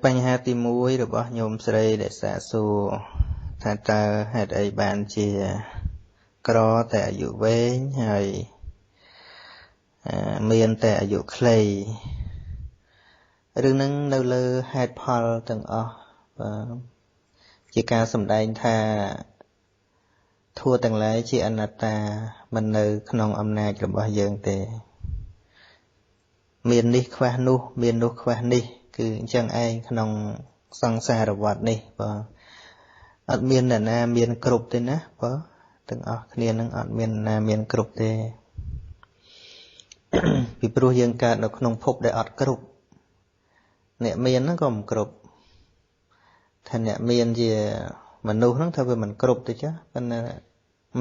បញ្ហាទី1របស់ញោមស្រីដែលសាកសួរថាតើហេតុអីបានជាក្រតែអាយុវែងហើយមានតែអាយុខ្លីរឿងហ្នឹងនៅលើហេតុផលទាំងអស់បាទជាការសម្ដែងថាធัวទាំងឡាយជាអនត្តាមិននៅក្នុងអំណាចរបស់យើងទេមាននេះខ្វះនោះមាននោះខ្វះនេះគឺអញ្ចឹងឯងក្នុងសង្សារវដ្តនេះបាទអត់មានអ្នកណាមានគ្រប់ទេណាបាទទាំងអស់គ្នានឹងអត់មានណាមានគ្រប់ទេពីព្រោះយើងកើតនៅក្នុងភពដែលអត់គ្រប់អ្នកមានហ្នឹងក៏មិនគ្រប់ថាអ្នកមានជាមនុស្សហ្នឹងថាវាមិនគ្រប់ទេចាប៉ុន្តែ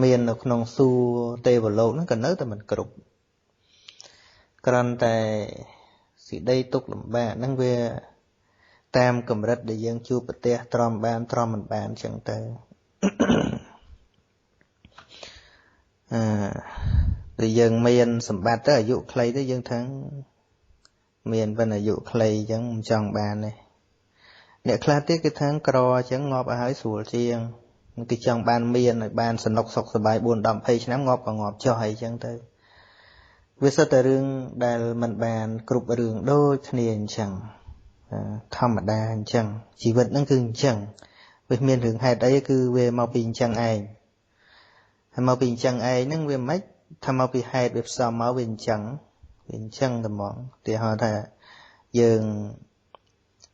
មាននៅក្នុងសួគ៌ទេវលោកហ្នឹងក៏នៅតែមិនគ្រប់គ្រាន់តែសេចក្តីទុក្ខលំបាកហ្នឹងវាតាមកម្រិតដែលយើងជួបប្រទះទ្រាំបានទ្រាំមិនបានអញ្ចឹងទៅអឺដែលយើងមានសម្បត្តិទៅអាយុខ្លីទៅយើងថាមានប៉ុន្តែអាយុខ្លីអញ្ចឹងមិនចង់បានទេអ្នកខ្លះទៀតគេថាក្រអញ្ចឹងងាប់ឲ្យហើយស្រួលជាងគេចង់បានមានឲ្យបានសនុកសុខសប្បាយ4 10 20ឆ្នាំងាប់ក៏ងាប់ចុះអីចឹងទៅវាសុទ្ធតែរឿងដែលមិនបានគ្រប់រឿងដូចគ្នាអញ្ចឹងធម្មតាអញ្ចឹងជីវិតហ្នឹងគឺអញ្ចឹងវាមានរឿងហេតុអីគឺវាមកពីអញ្ចឹងឯងហើយមកពីអញ្ចឹងឯងហ្នឹងវាមិនថាមកពីហេតុវាផ្សំមកវាអញ្ចឹងវាអញ្ចឹងតែហ្មងឧទាហរណ៍ថាយើង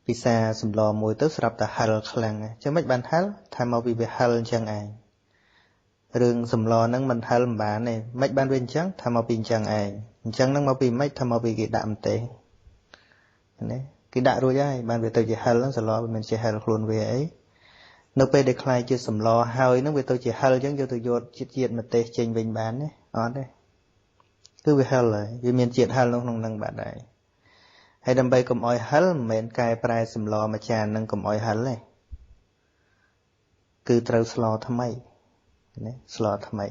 ពិសាសម្លមួយទៅស្រាប់តែហិលខ្លាំងអញ្ចឹងមិនបានហិលថាមកពីវាហិលអញ្ចឹងឯងរឿងសម្លហ្នឹងមិនហិលមិនបានទេមិនបានវាអញ្ចឹងថាមកពីអញ្ចឹងឯងអញ្ចឹងហ្នឹងមកពីមិនថាមកពីគេដាក់ម្ទេសណាគេដាក់រួចហើយបានវាទៅជាហិលហ្នឹងសម្លវាមិនជាហិលខ្លួនវាអីនៅពេលដែលខ្លាយជាសម្លហើយហ្នឹងវាទៅជាហិលអញ្ចឹងយកទៅយកជាតិម្ទេសចេញវិញបានទេអត់ទេគឺវាហិលហើយវាមានជាតិហិលនៅក្នុងហ្នឹងបាត់ហើយហើយដើម្បីកុំអោយហិលមិនមែនកែប្រែសម្លមួយចាននឹងកុំអោយហិលទេគឺត្រូវស្លថ្មីណាស្លថ្មី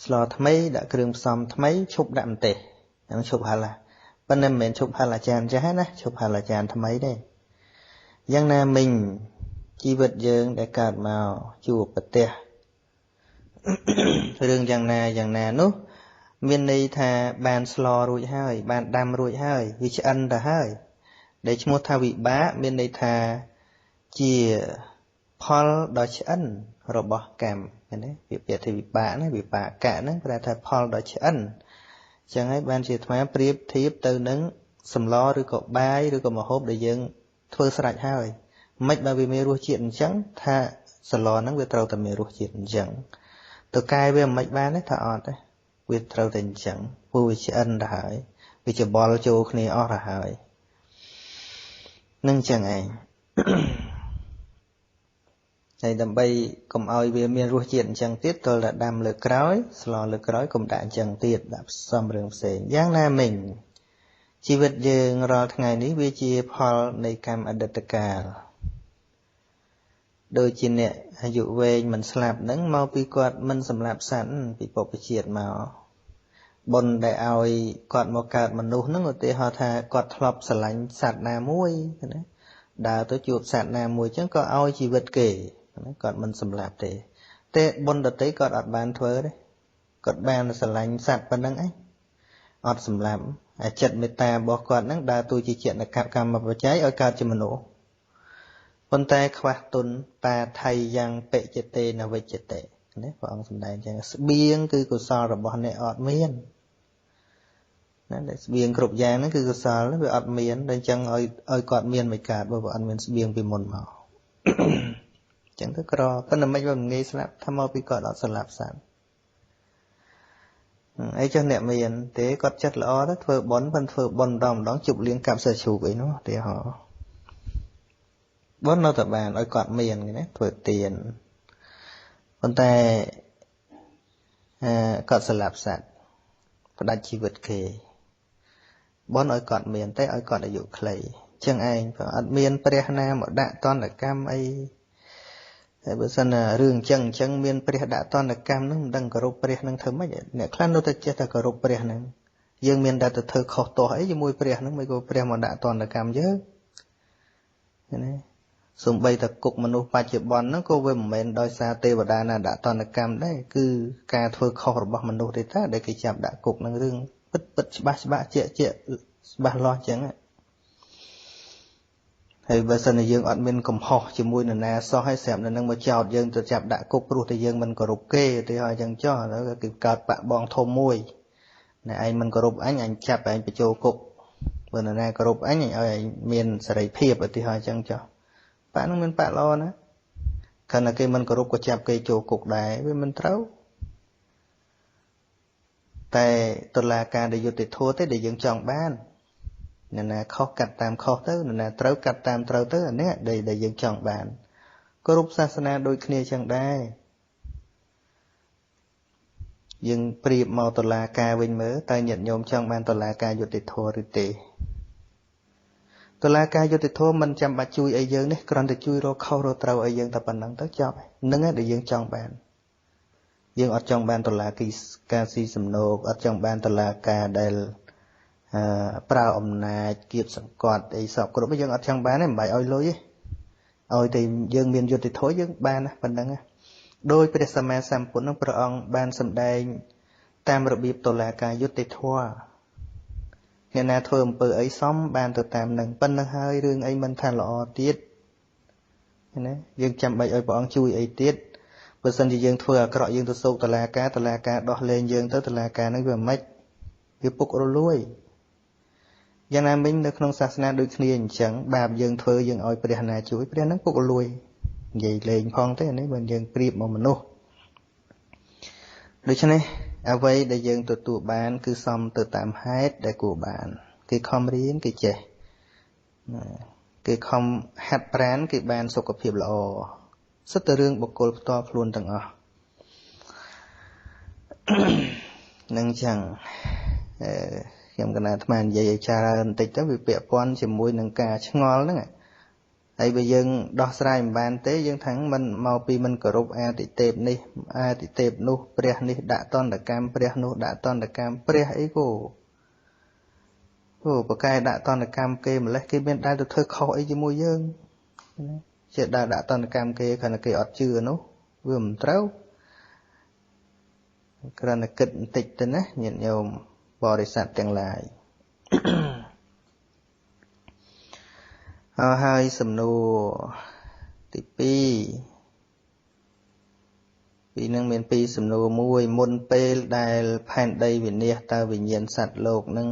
ស្លថ្មីដាក់គ្រឿងផ្សំថ្មីឈប់ដាក់ម្ទេសហ្នឹងឈប់ហិលប៉ុន្តែមិនមែនឈប់ហិលអាចារ្យចាស់ណាឈប់ហិលអាចារ្យថ្មីទេយ៉ាងណាមិញជីវិតយើងដែលកើតមកជួបប្រទះរឿងយ៉ាងណាយ៉ាងណានោះមានន័យថាបានស្លរួចហើយបានដាំរួចហើយវាឆ្អិនទៅហើយដែលឈ្មោះថាវិបាកមានន័យថាជាផលដ៏ឆ្អិនរបស់កម្មឃើញទេវាពាក្យថាវិបាកណាវិបាកៈហ្នឹងប្រែថាផលដ៏ឆ្អិនអញ្ចឹងហើយបានជាអាត្មាប្រៀបធៀបទៅនឹងសម្លឬក៏បាយឬក៏ម្ហូបដែលយើងធ្វើស្រេចហើយមិនបើវាមានរសជាតិអញ្ចឹងថាសម្លហ្នឹងវាត្រូវតែមានរសជាតិអញ្ចឹងទៅកែវាមិនបានទេថាអត់ទេវាត្រូវតែអញ្ចឹងព្រោះវាឆ្អិនទៅហើយវាច្បល់ចូលគ្នាអស់ទៅហើយនឹងអញ្ចឹងឯងហើយដើម្បីកុំឲ្យវាមានរសជាតិអញ្ចឹងទៀតទល់តែដាំលើក្រោយស្លលើក្រោយកុំដាក់អញ្ចឹងទៀតដាក់ផ្សំរឿងផ្សេងយ៉ាងណាមិញជីវិតយើងរាល់ថ្ងៃនេះវាជាផលនៃកម្មអតីតកាលដូចជាអ្នកអាយុវែងមិនស្លាប់ហ្នឹងមកពីគាត់មិនសម្លាប់សត្វពីបុព្វជាតិមកបុណ្យដែលឲ្យគាត់មកកើតមនុស្សហ្នឹងឧទាហរណ៍ថាគាត់ធ្លាប់ស្រឡាញ់សត្វណាមួយណាដើរទៅជួបសត្វណាមួយអញ្ចឹងក៏ឲ្យជីវិតគេណាគាត់មិនសម្លាប់ទេតែបុណ្យដទៃគាត់អត់បានធ្វើទេគាត់បានស្រឡាញ់សត្វប៉ុណ្្នឹងឯងអត់សម្លាប់អាចិត្តមេត្តារបស់គាត់ហ្នឹងដើរតួជាចេតនកម្មបច្ច័យឲ្យកើតជាមនុស្សប៉ុន្តែខ្វះទុនបាថៃយ៉ាងបច្ចតេនវិជ្ជតិណាព្រះអង្គសម្ដែងអញ្ចឹងស្បៀងគឺកុសលរបស់អ្នកអត់មានណាដែលស្បៀងគ្រប់យ៉ាងហ្នឹងគឺកុសលវាអត់មានដល់អញ្ចឹងឲ្យគាត់មានមិនកើតបើអត់មានស្បៀងពីមុនមកអញ្ចឹងទៅក្រប៉ុន្តែមិនវាងាយស្លាប់ថាមកពីគាត់អត់ស្លាប់សត្វអីចុះអ្នកមានទេគាត់ចិត្តល្អទៅធ្វើបុណ្យប៉ុន្តែធ្វើបុណ្យម្ដងម្ដងជប់លៀងកាប់សាឈូកអីនោះឧទាហរណ៍បុណ្យនៅតែបានឲ្យគាត់មានណាធ្វើទានប៉ុន្តែគាត់ស្លាប់សត្វផ្ដាច់ជីវិតគេបុណ្យឲ្យគាត់មានតែឲ្យគាត់អាយុខ្លីចឹងឯងព្រោះអត់មានព្រះណាមកដាក់ទណ្ឌកម្មអីហើយបើសិនណារឿងចឹងចឹងមានព្រះដាក់ទណ្ឌកម្មហ្នឹងមិនដឹងគោរពព្រះហ្នឹងធ្វើម៉េចអ្នកខ្លះនៅតែចេះតែគោរពព្រះហ្នឹង យើងមានតែទៅធ្វើខុសទាស់អីជាមួយព្រះហ្នឹងមិនក៏ព្រះមកដាក់ទណ្ឌកម្មយើងណាសំបីតែគុកមនុស្សបច្ចុប្បន្នហ្នឹងក៏វាមិនមែនដោយសារទេវតាណាដាក់ទណ្ឌកម្មដែរគឺការធ្វើខុសរបស់មនុស្សទេតាដែលគេចាប់ដាក់គុកហ្នឹងរឿងពិតពិតច្បាស់ច្បាស់ជាជាច្បាស់លាស់ចឹងហើយបើសិនជាយើងអត់មានកំហុសជាមួយនរណាសោះហើយស្រាប់នៅនឹងមកចោតយើងទៅចាប់ដាក់គុកព្រោះតែយើងមិនគោរពគេទេហើយចឹងចោះឥឡូវគេកើតបាក់បងធំមួយណែឯងមិនគោរពអញអញចាប់ឯងបញ្ចូលគុកបើនរណាគោរពអញឲ្យឯងមានសេរីភាពឧទាហរណ៍ចឹងចោះបាក់នឹងមានបាក់ល្អណាខណៈគេមិនគោរពក៏ចាប់គេចូលគុកដែរវាមិនត្រូវតែតុលាការដែលយុត្តិធម៌ទេដែលយើងចង់បាននរណាខុសកាត់តាមខុសទៅនរណាត្រូវកាត់តាមត្រូវទៅអានេះដែលយើងចង់បានគោរពសាសនាដូចគ្នាចឹងដែរយើងប្រៀបមកតុលាការវិញមើលតើញាតិញោមចង់បានតុលាការយុត្តិធម៌ឬទេតុលាការយុត្តិធម៌មិនចាំបាច់ជួយអីយើងនេះគ្រាន់តែជួយរកខុសរកត្រូវឲ្យយើងតែប៉ុណ្្នឹងទៅចប់ហ្នឹងឯងដែលយើងចង់បានយើងអត់ចង់បានតុលាការស៊ីសំណូកអត់ចង់បានតុលាការដែលប្រើអំណាចគៀបសង្កត់អីសពគ្រប់យើងអត់ចង់បានទេមិនបាច់ឲ្យលុយទេឲ្យតែយើងមានយុត្តិធម៌យើងបានណាប៉ុណ្្នឹងដោយព្រះសម្មាសម្ពុទ្ធនឹងព្រះអង្គបានសម្ដែងតាមរបៀបតុលាការយុត្តិធម៌អ្នកណាធ្វើអំពើអីសមបានទៅតាមនឹងប៉ុណ្្នឹងហើយរឿងអីមិនថាល្អទៀតណាយើងចាំបាច់ឲ្យព្រះអង្គជួយអីទៀតបើសិនជាយើងធ្វើអាក្រក់យើងទៅសោកតុលាការតុលាការដោះលែងយើងទៅតុលាការនឹងវាមិនវាពុករលួយយ៉ាងណាមិញនៅក្នុងសាសនាដូចគ្នាអញ្ចឹងបាបយើងធ្វើយើងឲ្យព្រះណាជួយព្រះនឹងពុករលួយនិយាយលេងផងទេនេះបើយើងប្រៀបមកមនុស្សដូច្នេះអ្វីដែលយើងទទួលបានគឺសមទៅតាមហេតុដែលគួរបានគេខំរៀនគេចេះគេខំហាត់ប្រាណគេបានសុខភាពល្អសិតតែរឿងបុគ្គលផ្ទាល់ខ្លួនទាំងអស់នឹងចឹងខ្ញុំកណាអាត្មានិយាយឲ្យច្រើនបន្តិចទៅវាពាក់ព័ន្ធជាមួយនឹងការឆ្ងល់ហ្នឹងហើយបើយើងដោះស្រាយមិនបានទេយើងថាមិនមកពីមិនគោរពអាទិទេពនេះអាទិទេពនោះព្រះនេះដាក់ទណ្ឌកម្មព្រះនោះដាក់ទណ្ឌកម្មព្រះអីគោអូបកែដាក់ទណ្ឌកម្មគេម្លេះគេមានដែលទៅធ្វើខុសអីជាមួយយើងណាជាដែលដាក់ទណ្ឌកម្មគេគ្រាន់តែគេអត់ជឿនោះវាមិនត្រូវគ្រាន់តែគិតបន្តិចទៅណាញាតិញោមបរិស័ទទាំងឡាយអស់ហើយសំណួរទី2ពីនឹងមានពីរសំណួរមួយមុនពេលដែលផែនដីវិនាសតើវិញ្ញាណសត្វលោកនឹង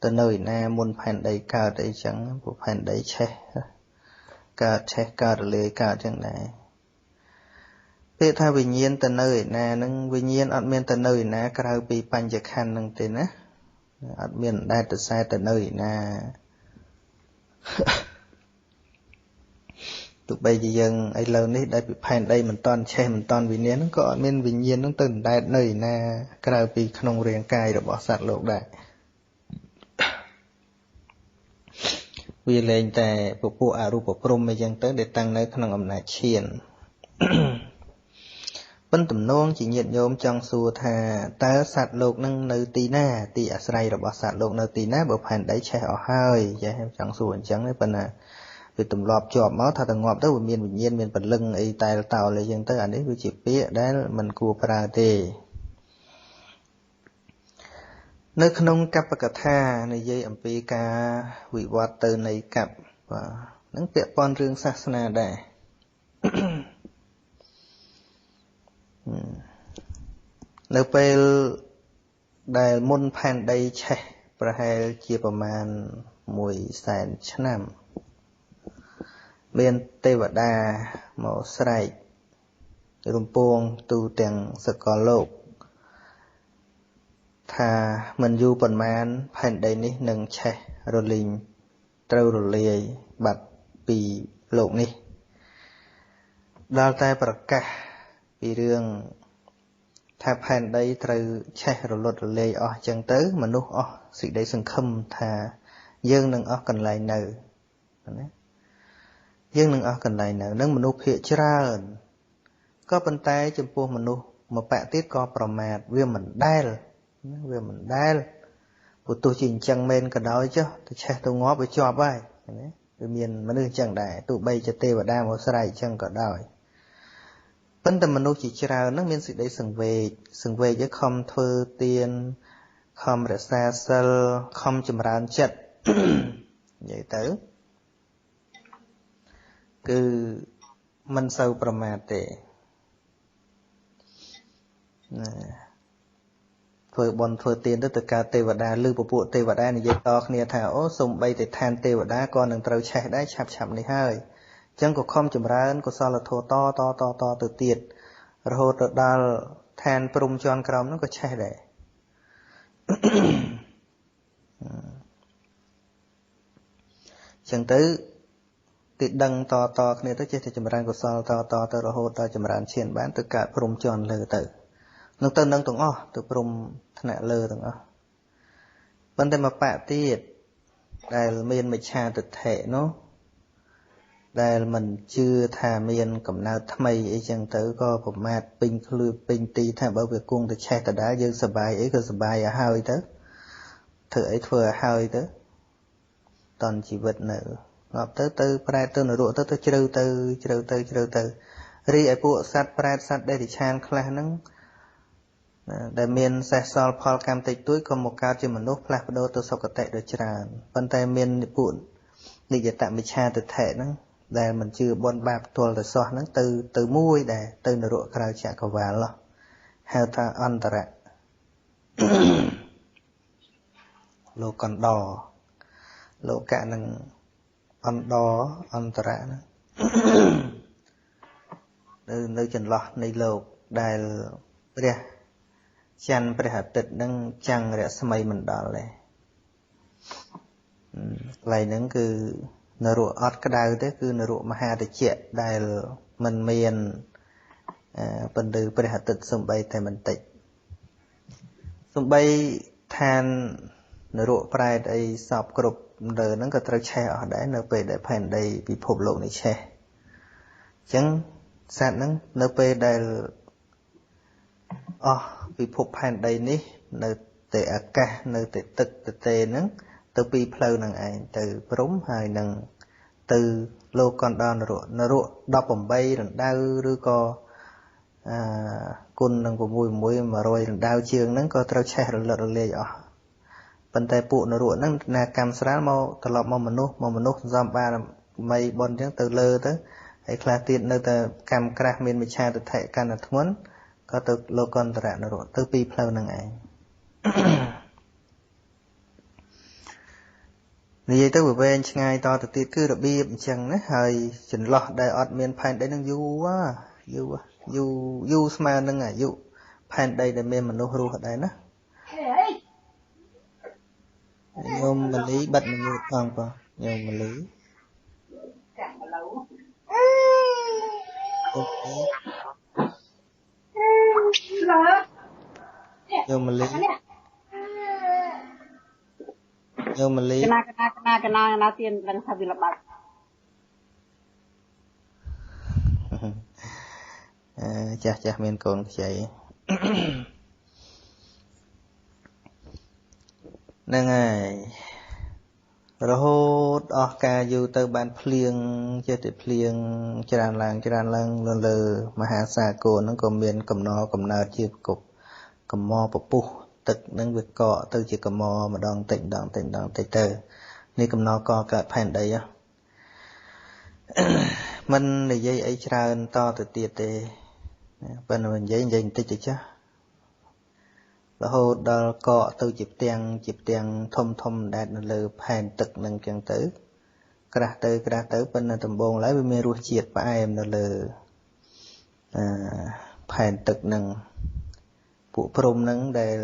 ទៅនៅឯណាមុនផែនដីកើតអីចឹងព្រោះផែនដីឆេះកើតឆេះកើតរលាយកើតចឹងដែរពាក្យថាវិញ្ញាណទៅនៅឯណានឹងវិញ្ញាណអត់មានទៅនៅឯណាក្រៅពីបញ្ចខណ្ឌនឹងទេណាអត់មានដែលទៅសែទៅនៅឯណាទោះបីជាយើងឥឡូវនេះដែលពីផែនដីមិនតាន់ឆេះមិនតាន់វិញ្ញាណហ្នឹងក៏អត់មានវិញ្ញាណហ្នឹងទៅអណ្ដែតនៅឯណាក្រៅពីក្នុងរាងកាយរបស់សត្វលោកដែរវាលែងតែពពួកអរូបព្រំអីចឹងទៅដែលតាំងនៅក្នុងអំណាចឈានប៉ុន្តែទំនងជាញាតិញោមចង់សួរថាតើសត្វលោកនឹងនៅទីណាទីអាស្រ័យរបស់សត្វលោកនៅទីណាបើផែនដីឆេះអស់ហើយចេះចង់សួរអញ្ចឹងទេប៉ុន្តែវាទម្លាប់ជាប់មកថាទៅងាប់ទៅវាមានវិញ្ញាណមានព្រលឹងអីតែលតោលអីចឹងទៅអានេះវាជាពាក្យដែលមិនគួរប្រើទេនៅក្នុងកប្បកថានិយាយអំពីការវិវត្តទៅនៃកប្បបាទនឹងពាក់ព័ន្ធរឿងសាសនាដែរនៅពេលដែលមុនផែនដីឆេះប្រហែលជាប្រមាណ100,000ឆ្នាំមានទេវតាមកស្រែករំពងទូទាំងសកលលោកថាមិនយូរប៉ុន្មានផែនដីនេះនឹងឆេះរលីងត្រូវរលាយបាត់ពីលោកនេះដល់តែប្រកាសពីរឿងថាផែនដីត្រូវឆេះរលត់រលាយអស់ចឹងទៅមនុស្សអស់សេចក្តីសង្ឃឹមថាយើងនឹងអស់កន្លែងនៅណាយើងនឹងអស់កន្លែងនៅនឹងមនុស្សភាគច្រើនក៏ប៉ុន្តែចំពោះមនុស្សមួយប៉ាក់ទៀតក៏ប្រមាថវាមិនដែលវាមិនដែល ព្រោះទោះជាអញ្ចឹងមែនក៏ដោយចុះទៅឆេះទៅងាប់វាជាប់ហើយណាវាមានមនុស្សអញ្ចឹងដែរទោះបីជាទេវតាមកស្រែកអញ្ចឹងក៏ដោយប៉ុន្តែមនុស្សជាច្រើនហ្នឹងមានសេចក្តីសង្វេគសង្វេគឲ្យខំធ្វើទានខំរក្សាសិលខំចម្រើនចិត្តនិយាយទៅគឺមិនសូវប្រមាទទេណាធ្វើបុណ្យធ្វើទានទៅទៅកើតទេវតាឬពពួកទេវតានិយាយតគ្នាថាអូសំបីតែឋានទេវតាក៏នឹងត្រូវឆេះដែរឆាប់ឆាប់នេះហើយអញ្ចឹងក៏ខំចម្រើនកុសលធម៌តតតតទៅទៀតរហូតទៅដល់ឋានព្រំជាន់ក្រោមនោះក៏ឆេះដែរអញ្ចឹងទៅទីដឹងតតគ្នាទៅចេះតែចម្រើនកុសលតតទៅរហូតដល់ចម្រើនឈានបានទៅកើតព្រំជាន់លើទៅនឹងទៅនឹងទាំងអស់ទៅព្រំថ្នាក់លើទាំងអស់ប៉ុន្តែមកបកទៀតដែលមានមិច្ឆាទិដ្ឋិនោះដែលមិនជឿថាមានកំណើតថ្មីអីចឹងទៅក៏ប្រមាទពេញឃ្លឺពេញទីថាបើវាគង់តែឆេះដដែលយើងសប្បាយអីក៏សប្បាយឲ្យហើយទៅធ្វើអីធ្វើឲ្យហើយទៅតន់ជីវិតនៅងាប់ទៅទៅប្រែតទៅនរកទៅទៅជ្រៅទៅជ្រៅទៅជ្រៅទៅរីឯពួកសត្វប្រែតសត្វដេរិឆានខ្លះហ្នឹងដែលមានសេះសល់ផលកម្មតិចតួចក៏មកកើតជាមនុស្សផ្លាស់ប្ដូរទៅសុគតិដូចច្រើនប៉ុន្តែមានពួកនិយតមិច្ឆាទិដ្ឋិហ្នឹងដែលមិនជឿបុណ្យបាបទល់ទៅសោះហ្នឹងទៅទៅមួយដែរទៅនរកក្រៅចក្រវាលហៅថាអន្តរៈលោកកណ្ដលោកៈនឹងអណ្ដអន្តរៈហ្នឹងនៅចន្លោះនៃលោកដែលព្រះច័ន្ទព្រះអាទិត្យនឹងចាំងរស្មីមិនដល់ទេកន្លែងហ្នឹងគឺនរកអត់ក្តៅទេគឺនរកមហាតិចៈដែលមិនមានពន្លឺព្រះអាទិត្យសំបីតែបន្តិចសំបីឋាននរកប្រែតអីសពគ្រប់លើហ្នឹងក៏ត្រូវឆេះអស់ដែរនៅពេលដែលផែនដីពិភពលោកនេះឆេះអញ្ចឹងសត្វហ្នឹងនៅពេលដែលអស់ពិភពផែនដីនេះនៅតែអាកាសនៅតែទឹកទទេហ្នឹងទៅពីផ្លូវនឹងឯងទៅព្រំហើយនឹងទៅលោកកណ្ដនរកនរក18រណ្ដៅឬក៏អឺគុណនឹង6 6 100រណ្ដៅជាងហ្នឹងក៏ត្រូវឆេះរលត់រលាយអស់ប៉ុន្តែពួកនរកហ្នឹងណាកម្មស្រាលមកត្រឡប់មកមនុស្សមកមនុស្សសំបារមីបុណ្យអញ្ចឹងទៅលើទៅហើយខ្លះទៀតនៅតែកម្មក្រាស់មានមិច្ឆាទិដ្ឋិកាន់តែធ្ងន់ក៏ទៅលោកន្តរនរកទៅពីផ្លូវហ្នឹងឯងនិយាយទៅវាវែងឆ្ងាយតទៅទៀតគឺរបៀបអញ្ចឹងណាហើយចន្លោះដែលអត់មានផែនដីនឹងយូរយូរយូរយូរស្មើនឹងអាយុផែនដីដែលមានមនុស្សរស់ដែរណាញោមមលីបាត់មញូតផងបងញោមមលីញោមមលីញោមលីកណាកណាកណាកណាណាទៀនដឹងថាវាល្បាច់អឺចាស់ចាស់មានកូនខ្ចីហ្នឹងហើយរហូតអស់ការយូរទៅបានភ្លៀងចេះតែភ្លៀងច្រើនឡើងច្រើនឡើងលើមហាសាគរហ្នឹងក៏មានកំណរកំណើតជាគប់កំមពពុះទឹកនឹងវាកកទៅជាកំមម្ដងតិចម្ដងតិចម្ដងតិចទៅនេះកំណកកើតផែនដីមិននិយាយអីច្រើនតទៅទៀតទេប៉ុន្តែនិយាយបន្តិចទៅចាស់រហូតដល់កកទៅជាផ្ទាំងជាផ្ទាំងធំធំដែតនៅលើផែនទឹកនឹងចឹងទៅក្រាស់ទៅក្រាស់ទៅប៉ុន្តែដំបូងឡើយវាមានរសជាតិផ្អែមនៅលើផែនទឹកនឹងពួកព្រំនឹងដែល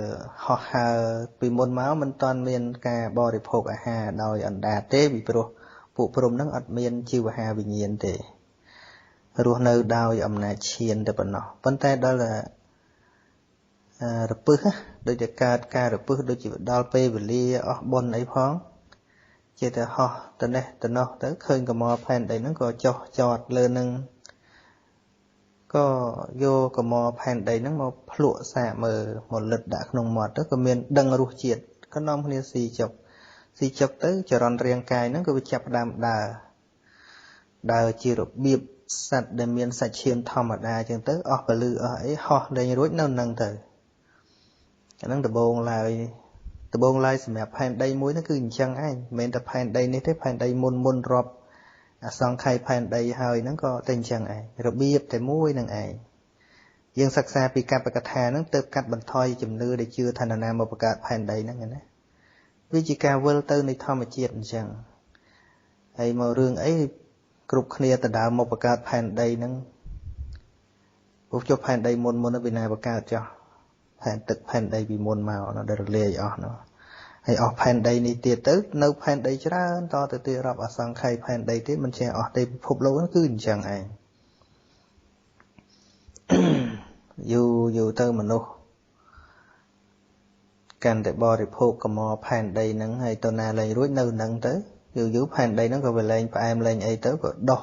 ហោះហើរពីមុនមកមិនទាន់មានការបរិភោគអាហារដោយអណ្ដាតទេពីព្រោះពួកព្រំនឹងអត់មានជីវហាវិញ្ញាណទេរស់នៅដោយអំណាចឈានតែប៉ុណ្ណោះប៉ុន្តែដល់រពឹសដូចតែកើតការរពឹសដូចជាដល់ពេលវេលាអស់បុណ្យអីផងចេះតែហោះទៅនេះទៅនោះទៅឃើញកំមផែនដីហ្នឹងក៏ចុះចតលើនឹងក៏យកកំមផែនដីហ្នឹងមកភ្លក់សាកមើលមកលិតដាក់ក្នុងមាត់ទៅក៏មានដឹងរសជាតិ ក៏នាំគ្នាស៊ីចុកស៊ីចុកទៅចរន្តរាងកាយហ្នឹងក៏វាចាប់ផ្ដើមដើរដើរជារបៀបសត្វដែលមានសាច់ឈាមធម្មតាអញ្ចឹងទៅអស់ពលឺអស់អីហោះលែងរួចនៅនឹងទៅអាហ្នឹងដំបូងឡើយដំបូងឡើយសម្រាប់ផែនដីមួយហ្នឹងគឺអញ្ចឹងឯងមិនមែនតែផែនដីនេះទេផែនដីមុនមុនរាប់អសង្ខ័យផែនដីហើយហ្នឹងក៏តែអញ្ចឹងឯងរបៀបតែមួយហ្នឹងឯងយើងសិក្សាពីកប្បកថាហ្នឹងទៅកាត់បន្ថយជំនឿដែលជឿថានរណាមកបង្កើតផែនដីហ្នឹងណាវាជាការវិលទៅនៃធម្មជាតិអញ្ចឹងហើយមករឿងអីគ្រប់គ្នាទៅដើមមកបង្កើតផែនដីហ្នឹងពុះចុះផែនដីមុនមុនពីណាបង្កើតចុះផែនទឹកផែនដីពីមុនមកដែលរលាយអស់នោះហើយអស់ផែនដីនេះទៀតទៅនៅផែនដីច្រើនតទៅទៀតរាប់អសង្ខ័យផែនដីទៀតមិនចេះអស់ទេពិភពលោកហ្នឹងគឺអញ្ចឹងឯងយូរយូរទៅមនុស្សកាន់តែបរិភោគកមផែនដីហ្នឹងហើយទៅណាលែងរួចនៅហ្នឹងទៅយូរយូរផែនដីហ្នឹងក៏វាលែងផ្អែមលែងអីទៅក៏ដោះ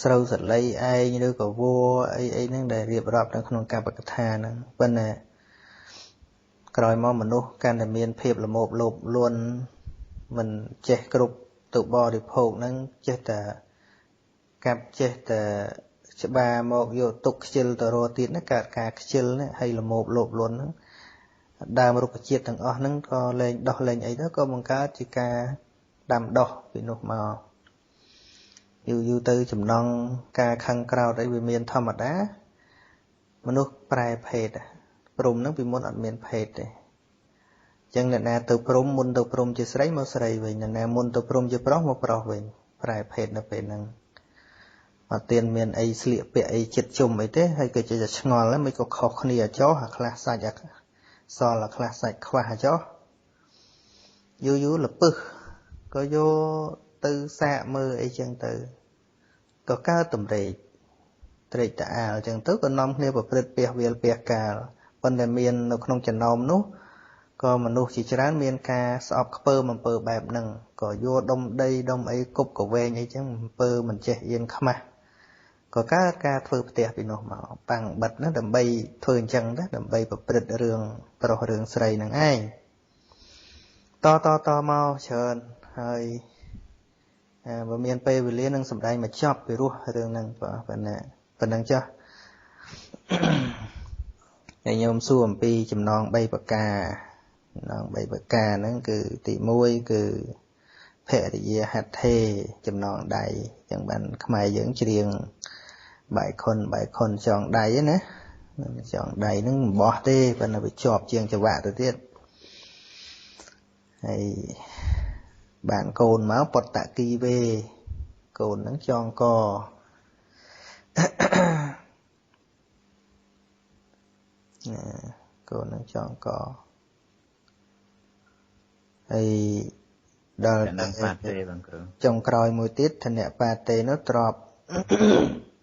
ស្រូវសលៃឯងឬក៏វល្លិអីអីហ្នឹងដែលរៀបរាប់នៅក្នុងកប្បកថាហ្នឹងប៉ុន្តែក្រោយមកមនុស្សកាន់តែមានភាពល្មោភលោភលន់មិនចេះគ្រប់ទៅបរិភោគហ្នឹងចេះតែកាប់ចេះតែច្បារមកយកទុកខ្ជិលទៅរកទៀតណាកើតការខ្ជិលណាហើយល្មោភលោភលន់ហ្នឹងដើមរុក្ខជាតិទាំងអស់ហ្នឹងក៏លែងដោះលែងអីទៅក៏បង្កើតជាការដាំដោះពីនោះមកយូរយូរទៅចំណងការខឹងក្រោធអីវាមានធម្មតាមនុស្សប្រែភេទព្រំហ្នឹងពីមុនអត់មានភេទទេអញ្ចឹងអ្នកណាទៅព្រំមុនទៅព្រំជាស្រីមកស្រីវិញអ្នកណាមុនទៅព្រំជាប្រុសមកប្រុសវិញប្រែភេទនៅពេលហ្នឹងអត់ទៀនមានអីស្លៀកពាក់អីចិត្តជុំអីទេហើយក៏ចេះតែឆ្ងល់ហ្នឹងមិនក៏ខុសគ្នាចោះអាខ្លះសាច់អាសល់អាខ្លះសាច់ខ្វះចោះយូរយូរលពឹសក៏យកទៅសាកមើលអីចឹងទៅក៏កើតតម្រេកត្រេកតាអាលចឹងទៅក៏នាំគ្នាប្រព្រឹត្តពះវាលពះកាលប៉ុន្តែមាននៅក្នុងចំណោមនោះក៏មនុស្សជាច្រើនមានការស្អប់ខ្ពើមអំពើបែបហ្នឹងក៏យកដុំដីដុំអីគប់កវែងអីចឹងអំពើមិនចេះអៀនខ្មាស់ក៏កើតការធ្វើផ្ទះពីនោះមកបាំងបិទណាដើម្បីធ្វើអញ្ចឹងណាដើម្បីប្រព្រឹត្តរឿងប្រុសរឿងស្រីហ្នឹងឯងតតតមកច្រើនហើយបើមានពេលវេលានឹងសម្ដែងមកចប់ពីរោះរឿងហ្នឹងបាទប៉ុណ្ណាប៉ុណ្ណឹងចុះហើយញោមសួរអំពីចំណង3ប្រការចំណង3ប្រការហ្នឹងគឺទី1គឺភរិយាហត្ថេចំណងដៃអញ្ចឹងបានខ្មែរយើងច្រៀងបាយខុនបាយខុនចងដៃណាចងដៃហ្នឹងមិនបោះទេប៉ុន្តែវាជាប់ជាងចង្វាក់ទៅទៀតហើយបានកូនមកពតគីវេកូនហ្នឹងចងកកូនហ្នឹងចងកហើយដល់ចុងក្រោយមួយទៀតធនបាតេនោះទ្រប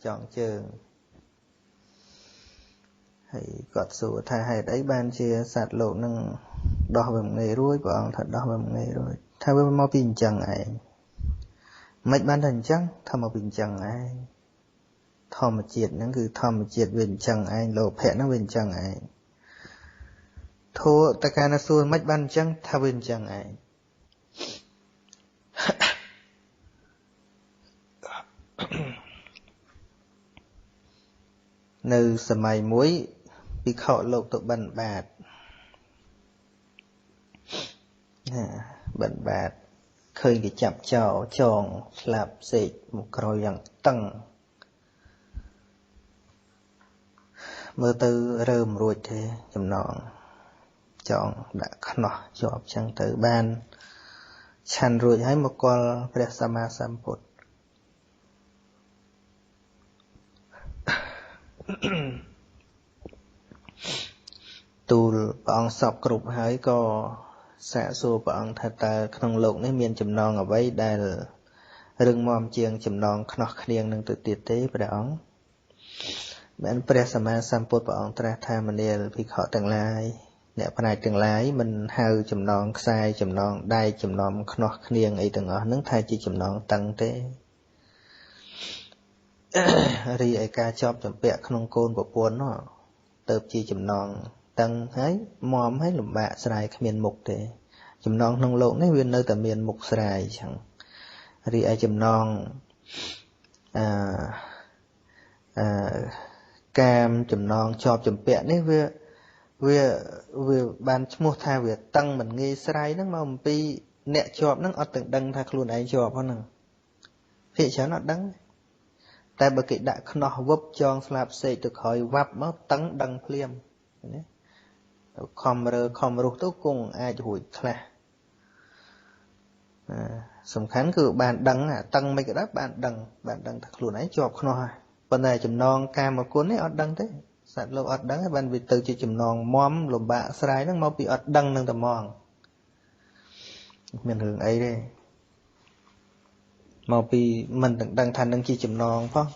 ចងជើងហើយគាត់សួរថាហេតុអីបានជាសត្វលោកនឹងដោះវាមិនងាយរួចព្រះអង្គថាដោះវាមិនងាយរួចថាវាមកពីអញ្ចឹងឯងមិនបានថាអញ្ចឹងថាមកពីអញ្ចឹងឯងធម្មជាតិហ្នឹងគឺធម្មជាតិវាអញ្ចឹងឯងលោភៈហ្នឹងវាអញ្ចឹងឯងធัวតកានសួរមិនបានអញ្ចឹងថាវាអញ្ចឹងឯងនៅសម័យមួយភិក្ខុលោកទៅបិណ្ឌបាតណាបិណ្ឌបាតឃើញគេចាប់ចោលចងស្លាប់សេកមកក្រោយយ៉ាងតឹងមើលទៅរើមរួចទេចំណងចងដាក់ខ្នោះជាប់ចឹងទៅបានឆាន់រួចហើយមកកលព្រះសម្មាសម្ពុទ្ធទូលព្រះអង្គសពគ្រប់ហើយក៏សាកសួរព្រះអង្គថាតើក្នុងលោកនេះមានចំណងអ្វីដែលរឹងមាំជាងចំណងខ្នោះគ្នានឹងទៅទៀតទេព្រះអង្គបានព្រះសម្មាសម្ពុទ្ធព្រះអង្គត្រាស់ថាមនាលភិក្ខុទាំងឡាយអ្នកប្រាជ្ញទាំងឡាយមិនហៅចំណងខ្សែចំណងដែកចំណងខ្នោះគ្នាងអីទាំងអស់នឹងថាជាចំណងតឹងទេរីឯការជាប់ចម្ពាក់ក្នុងកូនប្រពន្ធនោះទៅជាចំណង តឹងហើយមមហើយលំបាកស្រាយគ្មានមុខទេចំណងក្នុងលោកនេះវានៅតែមានមុខស្រាយចឹងរីឯចំណងអឺអឺកាមចំណងជាប់ចម្ពាក់នេះវាវាវាបានឈ្មោះថាវាតឹងមិនងាយស្រាយហ្នឹងមកអំពីអ្នកជាប់ហ្នឹងអត់ទាំងដឹងថាខ្លួនឯងជាប់ហ្នឹងភាគច្រើនអត់ដឹងតែបើគេដាក់ខ្នោះវឹបចងស្លាបសេកទៅក្រោយវ៉ាប់មកតឹងដឹងភ្លាមណាខំរើខំរុះទៅគង់អាចរួចខ្លះសំខាន់គឺបានដឹងតឹងមិនក៏ដោយបានដឹងថាខ្លួនឯងជាប់ខ្នោះហើយប៉ុន្តែចំណងកាមគុណនេះអត់ដឹងទេសត្វលោកអត់ដឹងបានវាទៅជាចំណងមមលំបាកស្រាយហ្នឹងមកពីអត់ដឹងនឹងតែហ្មងមានរឿងអីទេមកពីមិនទាំងដឹងថានឹងជាចំណងផង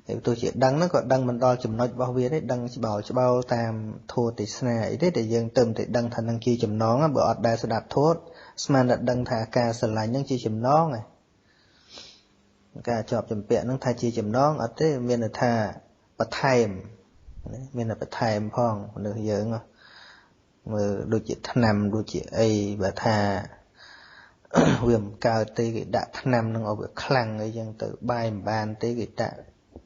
ហើយទោះជាដឹងហ្នឹងក៏ដឹងមិនដល់ចំណុចរបស់វាទេដឹងច្បោលច្បោលតាមធម៌ទេសនាអីទេដែលយើងទៅតែដឹងថានឹងជាចំណងបើអត់ដែលស្ដាប់ធម៌ស្មានតែដឹងថាការស្រឡាញ់ហ្នឹងជាចំណងឯងការជាប់ចម្ពាក់ហ្នឹងថាជាចំណងអត់ទេមានន័យថាបន្ថែមមានតែបន្ថែមផងមនុស្សយើងមើលដូចជាថ្នាំដូចជាអីបើថាវាមិនកើតទេគេដាក់ថ្នាំនឹងឲ្យវាខ្លាំងអីចឹងទៅបាយមិនបានទេគេដាក់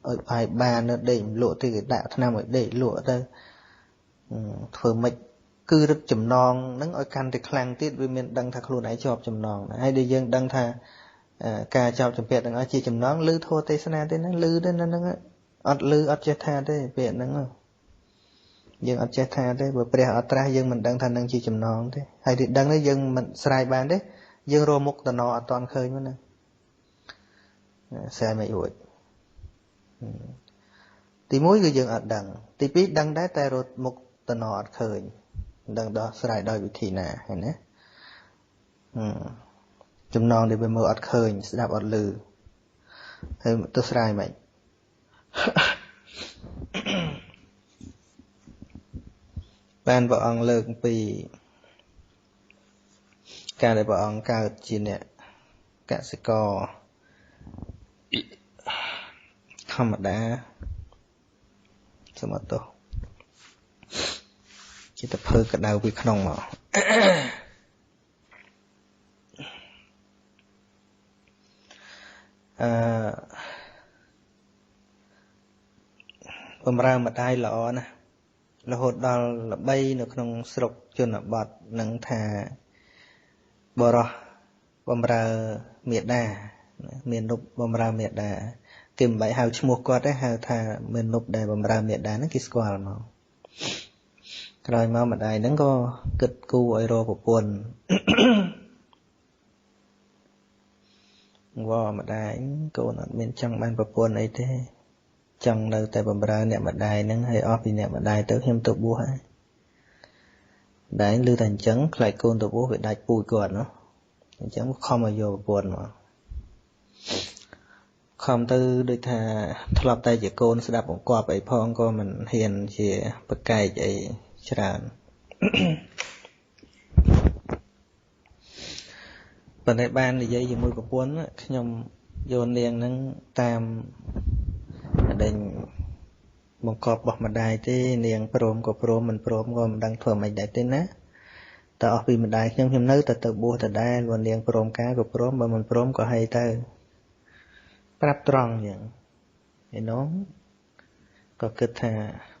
ឲ្យបាយបាននៅដេកមិនលក់ទេគេដាក់ថ្នាំឲ្យដេកលក់ទៅធ្វើម៉េចគឺរឹតចំណងហ្នឹងឲ្យកាន់តែខ្លាំងទៀតវាមានដឹងថាខ្លួនឯងជាប់ចំណងហើយដែលយើងដឹងថាការជាប់ចម្ពាក់ទាំងអស់ជាចំណងឮធម៌ទេសនាទេហ្នឹងឮទេហ្នឹងអត់ឮអត់ចេះថាទេពាក្យហ្នឹងយើងអត់ចេះថាទេបើព្រះអត់ត្រាស់យើងមិនដឹងថានឹងជាចំណងទេហើយទីដឹងនេះយើងមិនស្រាយបានទេយើងរកមុខតំណអត់តាន់ឃើញហ្នឹងស្រាយមិនរួចទី1គឺយើងអត់ដឹងទី2ដឹងដែរតែរកមុខតំណអត់ឃើញមិនដឹងដោះស្រាយដោយវិធីណាឃើញណាចំណងដែលវាមើលអត់ឃើញស្ដាប់អត់ឮហើយទៅស្រាយមិនបានព្រះអង្គលើកពីការដែលព្រះអង្គកើតជាអ្នកកសិករធម្មតាសមត្ថជាតភើក្តៅពីក្នុងមកអឺបំរើម្ដាយល្អណាស់រហូតដល់ល្បីនៅក្នុងស្រុកជនបទនឹងថាបរោះបំរើមេដាមាននុបបំរើមេដាគេមិនបាច់ហៅឈ្មោះគាត់ទេហៅថាមាននុបដែលបំរើមេដាហ្នឹងគេស្គាល់មកក្រោយមកម្ដាយហ្នឹងក៏គិតគូរឲ្យរកប្រពន្ធវម្ដាយកូនអត់មានចង់បានប្រពន្ធអីទេចង់នៅតែបំរើអ្នកម្ដាយហ្នឹងហើយអស់ពីអ្នកម្ដាយទៅខ្ញុំទៅបួសហើយម្ដាយឮតែអញ្ចឹងខ្លាចកូនទៅបួសវាដាច់ពូជគាត់ណោះអញ្ចឹងខំឲ្យយកប្រពន្ធមកខំទៅដូចថាធ្លាប់តែជាកូនស្ដាប់បង្គាប់អីផងក៏មិនហ៊ានជាប្រកែកអីច្រើនប៉ុន្តែបាននិយាយជាមួយប្រពន្ធខ្ញុំយកនាងហ្នឹងតាមដេញបង្កប់របស់ម្ដាយទេនាងព្រមក៏ព្រមមិនព្រមក៏មិនដឹងធ្វើម៉េចដែរទេណាតែអស់ពីម្ដាយខ្ញុំខ្ញុំនៅតែទៅបួសដដែលបើនាងព្រមការក៏ព្រមបើមិនព្រមក៏ហីទៅប្រាប់ត្រង់យ៉ាងឯនោះក៏គិតថា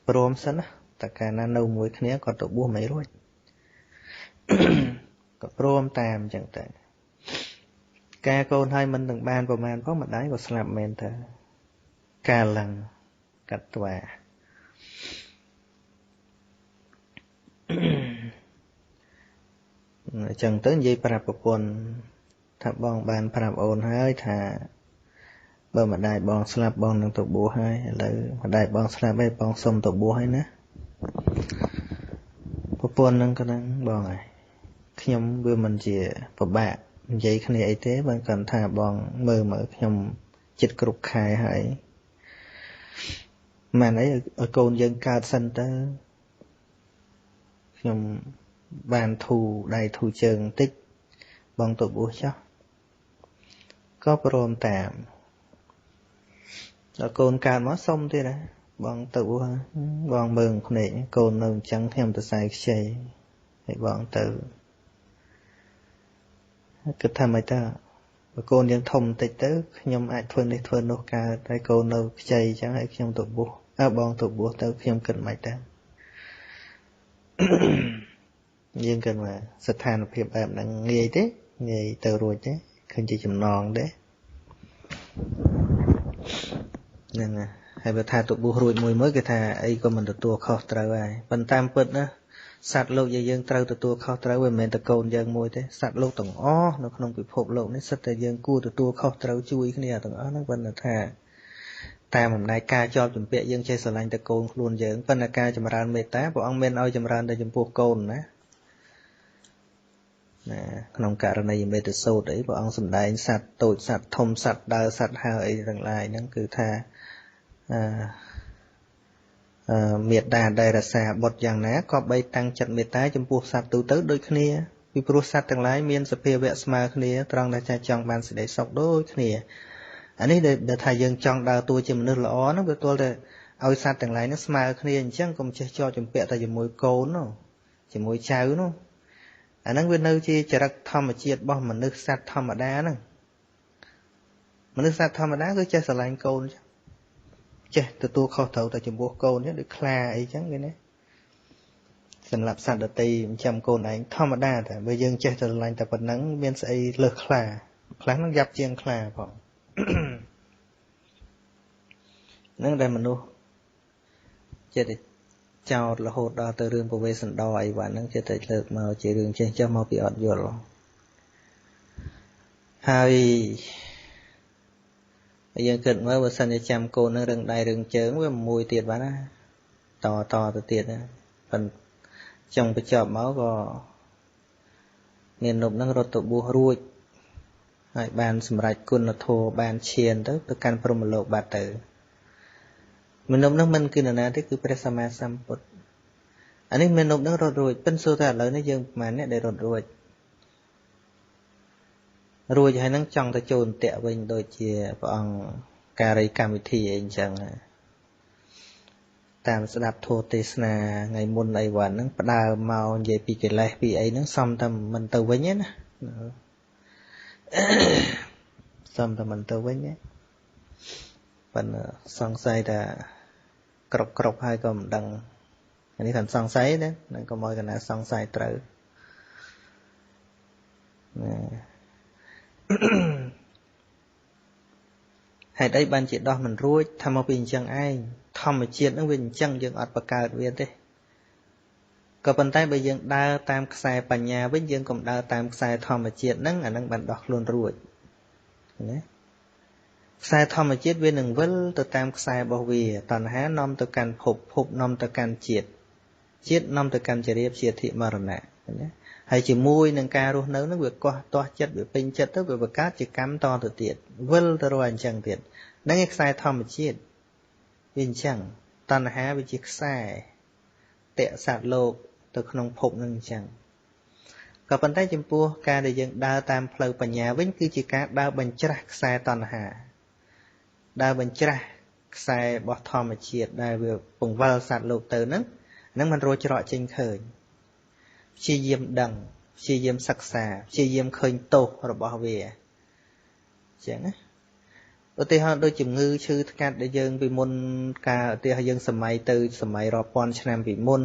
ព្រមសិនណាតែកាលណានៅមួយគ្នាក៏ទៅបួសមិនរួចក៏ព្រមតាមអញ្ចឹងទៅការកូនឲ្យមិនទាំងបានប្រមាណផងម្ដាយក៏ស្លាប់មែនតើកាលឡើងកាត់ត្វាអញ្ចឹងទៅនិយាយប្រាប់ប្រពន្ធថាបងបានប្រាប់អូនហើយថាបើម្ដាយបងស្លាប់បងនឹងទៅបួសហើយឥឡូវម្ដាយបងស្លាប់ហើយបងសុំទៅបួសហើយណាប្រពន្ធនឹងក៏នឹងបងហើយខ្ញុំវាមិនជាពិបាកនិយាយគ្នាអីទេបើគាត់ថាបងមើលមើលខ្ញុំចិត្តគ្រប់ខែហើយមិនអីឲ្យកូនយើងកើតសិនទៅខ្ញុំបានធូរដៃធូរជើងបន្តិចបងទៅបួសចុះក៏ព្រមតាមដល់កូនកើតមកសុំទៀតហ៎ បងទៅបងមើលភ្នែកកូននៅអញ្ចឹងខ្ញុំទៅសែខ្ចីហើយបងទៅគិតថាម៉េចតើបើកូនយើងធំបន្តិចទៅខ្ញុំអាចធ្វើនេះធ្វើនោះកើតហើយកូននៅខ្ចីអញ្ចឹងហើយខ្ញុំទៅបួសអើបងទៅបួសទៅខ្ញុំគិតម៉េចតើយើងគិតថាស្ថានភាពបែបហ្នឹងងាយទេងាយទៅរួចទេឃើញជាចំណងទេហ្នឹងហើយបើថាទៅបួសរួចមួយមួយគេថាអីក៏មិនទទួលខុសត្រូវដែរប៉ុន្តែតាមពិតណាសត្វលោកយើងត្រូវទទួលខុសត្រូវវាមិនមែនតែកូនយើងមួយទេសត្វលោកទាំងអស់នៅក្នុងពិភពលោកនេះសិតតែយើងគួរទទួលខុសត្រូវជួយគ្នាទាំងអស់ហ្នឹងប៉ុន្តែថាតាមអំណាចការជាប់ជំពាក់យើងចេះស្រឡាញ់តែកូនខ្លួនយើងប៉ុន្តែការចម្រើនមេត្តាព្រះអង្គមានឲ្យចម្រើនតែចំពោះកូនណាណាក្នុងករណីមេត្តាសូត្រអីព្រះអង្គសម្ដែងសត្វតូចសត្វធំសត្វដើរសត្វហើរអីទាំងឡាយហ្នឹងគឺថាមេត្តាដែលរក្សាបុត្រយ៉ាងណាក៏បីតាំងចិត្តមេត្តាចំពោះសត្វទូទៅដូចគ្នាពីព្រោះសត្វទាំងឡាយមានសភាវៈស្មើគ្នាត្រង់ដែលចង់បានសេចក្តីសុខដូចគ្នាអានេះដែលថាយើងចង់ដើរតួជាមនុស្សល្អហ្នឹងវាទល់តែឲ្យសត្វទាំងឡាយហ្នឹងស្មើគ្នាអញ្ចឹងកុំចេះជាប់ជំពាក់តែជាមួយកូននោះជាមួយចៅនោះអាហ្នឹងវានៅជាចរិតធម្មជាតិរបស់មនុស្សសត្វធម្មតាហ្នឹងមនុស្សសត្វធម្មតាគឺចេះស្រឡាញ់កូនចេះទទួលខុសត្រូវតែចំពោះកូននេះដូចខ្លាអីចឹងគេណាសម្រាប់សត្វដទៃចាំកូនឯងធម្មតាតែបើយើងចេះតែស្រឡាញ់តែប៉ុណ្ណឹងមានស្អីលើសខ្លាខ្លះហ្នឹងយ៉ាប់ជាងខ្លាផងហ្នឹងដែលមនុស្សចេះតែចោតរហូតដល់ទៅរឿងពវេសន្តរអីវ៉ាន់ហ្នឹងចេះតែលើកមកជារឿងចេះចេះមកពីអត់យល់ហើយយើងគិតមើលបើសិនជាចាំកូននឹងរឿងដៃរឿងជើងវាមួយទៀតបានណាតតទៅទៀតណាប៉ុន្តែចុងបញ្ចប់មកក៏មាននប់នឹងរត់ទៅបួសរួចហើយបានសម្រេចគុណធម៌បានឈានទៅទៅកាន់ព្រហ្មលោកបាត់ទៅមនុស្សនោះមិនគឺនរណាទេគឺព្រះសម្មាសម្ពុទ្ធអានេះមនុស្សនឹងរត់រួចប៉ិនសួរថាឥឡូវនេះយើងប្រហែលអ្នកដែលរត់រួចរួចហើយនឹងចង់ទៅចូលអន្ទាក់វិញដូចជាព្រះអង្គការីកម្មវិធីអីអញ្ចឹងតាមស្ដាប់ធម៌ទេសនាថ្ងៃមុនអីវ៉ាន់ហ្នឹងផ្ដើមមកនិយាយពីកិលេសពីអីហ្នឹងសំតែមិនទៅវិញទេណាសំតែមិនទៅវិញទេប៉ុន្តែសង្ស័យថាគ្រប់គ្រប់ហើយក៏មិនដឹងអានេះគាត់សង្ស័យណានឹងកុំឲ្យកណាសង្ស័យត្រូវណាហេតុអីបានជាដោះមិនរួចថាមកពីអញ្ចឹងឯងធម្មជាតិហ្នឹងវាអញ្ចឹងយើងអត់បង្កើតវាទេក៏ប៉ុន្តែបើយើងដើរតាមខ្សែបញ្ញាវិញយើងកុំដើរតាមខ្សែធម្មជាតិហ្នឹងអាហ្នឹងបានដោះខ្លួនរួចណាខ្សែធម្មជាតិវានឹងវិលទៅតាមខ្សែរបស់វាតណ្ហានាំទៅកាន់ភពភពនាំទៅកាន់ជាតិជាតិនាំទៅកាន់ចរិយាជាធិមរណៈណាហើយជាមួយនឹងការរស់នៅនឹងវាកោះទាស់ចិត្តវាពេញចិត្តទៅវាបង្កើតជាកម្មតទៅទៀតវិលទៅរកអញ្ចឹងទៀតហ្នឹងឯខ្សែធម្មជាតិវាអញ្ចឹងតណ្ហាវាជាខ្សែតាក់សត្វលោកទៅក្នុងភពនឹងអញ្ចឹងក៏ប៉ុន្តែចំពោះការដែលយើងដើរតាមផ្លូវបញ្ញាវិញគឺជាការដើរបញ្ច្រាស់ខ្សែតណ្ហាដើរបញ្ច្រាស់ខ្សែរបស់ធម្មជាតិដែលវាពង្វិលសត្វលោកទៅហ្នឹងហ្នឹងมันរត់ច្រកចេញឃើញព្យាយាមដឹងព្យាយាមសិក្សាព្យាយាមឃើញទោសរបស់វាអញ្ចឹងណាឧទាហរណ៍ដូចជំងឺឈឺថ្កាត់ដែលយើងពីមុនកាលឧទាហរណ៍យើងសម័យទៅសម័យរាប់ពាន់ឆ្នាំពីមុន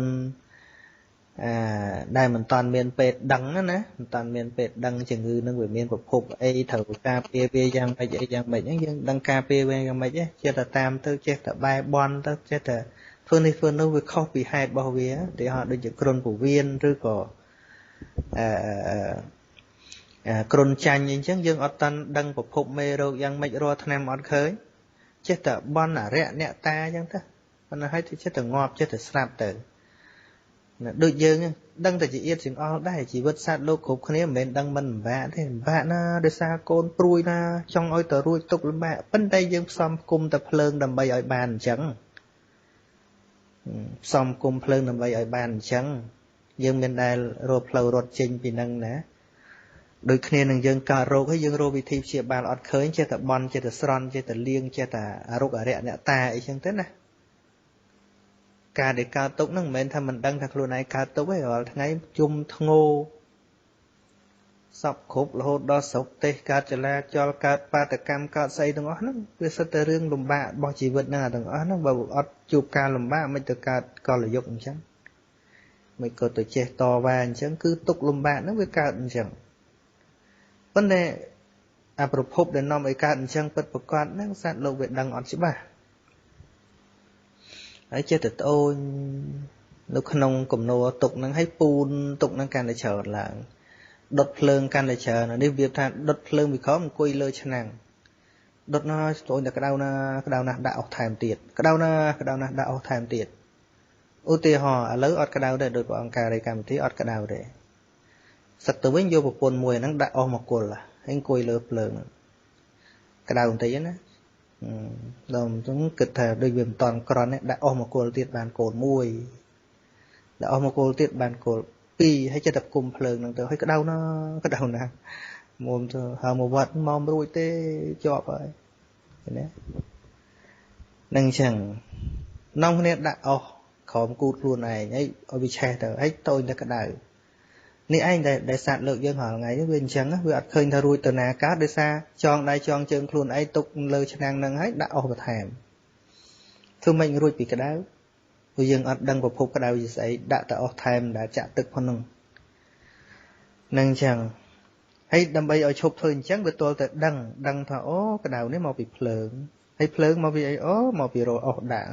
ដែលមិនតាន់មានពេទ្យដឹងណាមិនតាន់មានពេទ្យដឹងជំងឺនឹងវាមានប្រភពអីត្រូវការពារវាយ៉ាងម៉េចអីយ៉ាងម៉េចហ្នឹងយើងដឹងការពារវាយ៉ាងម៉េចទេចេះតែតាមទៅចេះតែបែបន់ទៅចេះតែធ្វើនេះធ្វើនោះវាខុសពីហេតុរបស់វាឧទាហរណ៍ដូចជាគ្រុនពោះវៀនឬក៏គ្រុនចាញ់អីចឹងយើងអត់តាន់ដឹងប្រភពមេរោគយ៉ាងម៉េចរាល់ថ្នាំអត់ឃើញចេះតែបន់អរិយអ្នកតាចឹងទៅប៉ុន្តែហើយចេះតែងាប់ចេះតែស្លាប់ទៅដូចយើងដឹងតែជាអៀតចង្អល់ដែរជីវិតសត្វលោកគ្រប់គ្នាមិនមែនដឹងមិនលំបាកទេលំបាកណាដោយសារកូនព្រួយណាចង់ឲ្យទៅរួចទុកលំបាកប៉ុន្តែយើងផ្សំគុំតែភ្លើងដើម្បីឲ្យបានអញ្ចឹងផ្សំគុំភ្លើងដើម្បីឲ្យបានអញ្ចឹងយើងមានដែលរកផ្លូវរត់ចេញពីនឹងណាដូចគ្នានឹងយើងកើតរោគហើយយើងរកវិធីព្យាបាលអត់ឃើញចេះតែបន់ចេះតែស្រន់ចេះតែលៀងចេះតែអរុកអរិយអ្នកតាអីចឹងទៅណា ការដែលកើតទុកហ្នឹងមិនមែនថាមិនដឹងថាខ្លួនឯងកើតទុកទេរាល់ថ្ងៃជុំធ្ងោសពគ្រប់រហូតដល់ស្រុកទេសកើតចលាចលកើតបាតកម្មកើតស្អីទាំងអស់ហ្នឹងវាសិតតែរឿងលំបាករបស់ជីវិតហ្នឹងទាំងអស់ហ្នឹងបើអត់ជួបការលំបាកមិនទៅកើតកលយុគអញ្ចឹងមិនក៏ទៅចេះតវ៉ាអញ្ចឹងគឺទុកលំបាកហ្នឹងវាកើតអញ្ចឹងប៉ុន្តែអាប្រភពដែលនាំឲ្យកើតអញ្ចឹងពិតប្រកបហ្នឹងសត្វលោកវាដឹងអត់ច្បាស់ហើយចេះតែត្អូញនៅក្នុងគំនរទុកហ្នឹងឲ្យពូនទុកហ្នឹងកាន់តែច្រើនឡើងដុតភ្លើងកាន់តែច្រើននេះវាថាដុតភ្លើងពីក្រោមអង្គុយលើឆ្នាំងដុតណាស់ត្អូញតែក្តៅណាក្តៅណាស់ដាក់អស់ថែមទៀតក្តៅណាស់ក្តៅណាស់ដាក់អស់ថែមទៀតឧទាហរណ៍ឥឡូវអត់ក្តៅទេដោយព្រះអង្គការីកម្មវិធីអត់ក្តៅទេសឹកទៅវិញយកប្រពន្ធមួយហ្នឹងដាក់អស់មកគល់ហើយអង្គុយលើភ្លើងក្តៅបន្តិចណាដល់អញ្ចឹងគិតថាដូចវាមិនតាន់ក្រន់ទេដាក់អស់មកគល់ទៀតបានកូនមួយដាក់អស់មកគល់ទៀតបានកូនពីរហើយចិត្តតែគុំភ្លើងហ្នឹងទៅហើយក្តៅណាក្តៅណាមុំទៅហើមកវត្តមករួចទេជាប់ហើយឃើញទេនឹងអញ្ចឹងនាំគ្នាដាក់អស់ក្រោមគូតខ្លួនឯងហើយឲ្យវាឆេះទៅហើយតូចតែក្តៅនេះឯងដែលសត្វលើកយើងរាល់ថ្ងៃនេះវាអញ្ចឹងវាអត់ឃើញថារួចទៅណាកើតដោយសារចងដៃចងជើងខ្លួនឯងទុកលើឆ្នាំងហ្នឹងហើយដាក់អស់បន្ថែមធ្វើម៉េចរួចពីក្តៅព្រោះយើងអត់ដឹងប្រភពក្តៅជាស្អីដាក់តែអស់ថែមដែលចាក់ទឹកផងហ្នឹងនឹងអញ្ចឹងហើយដើម្បីឲ្យឈប់ធ្វើអញ្ចឹងវាទល់តែដឹងថាអូក្តៅនេះមកពីភ្លើងហើយភ្លើងមកពីអីអូមកពីរអស់ដាក់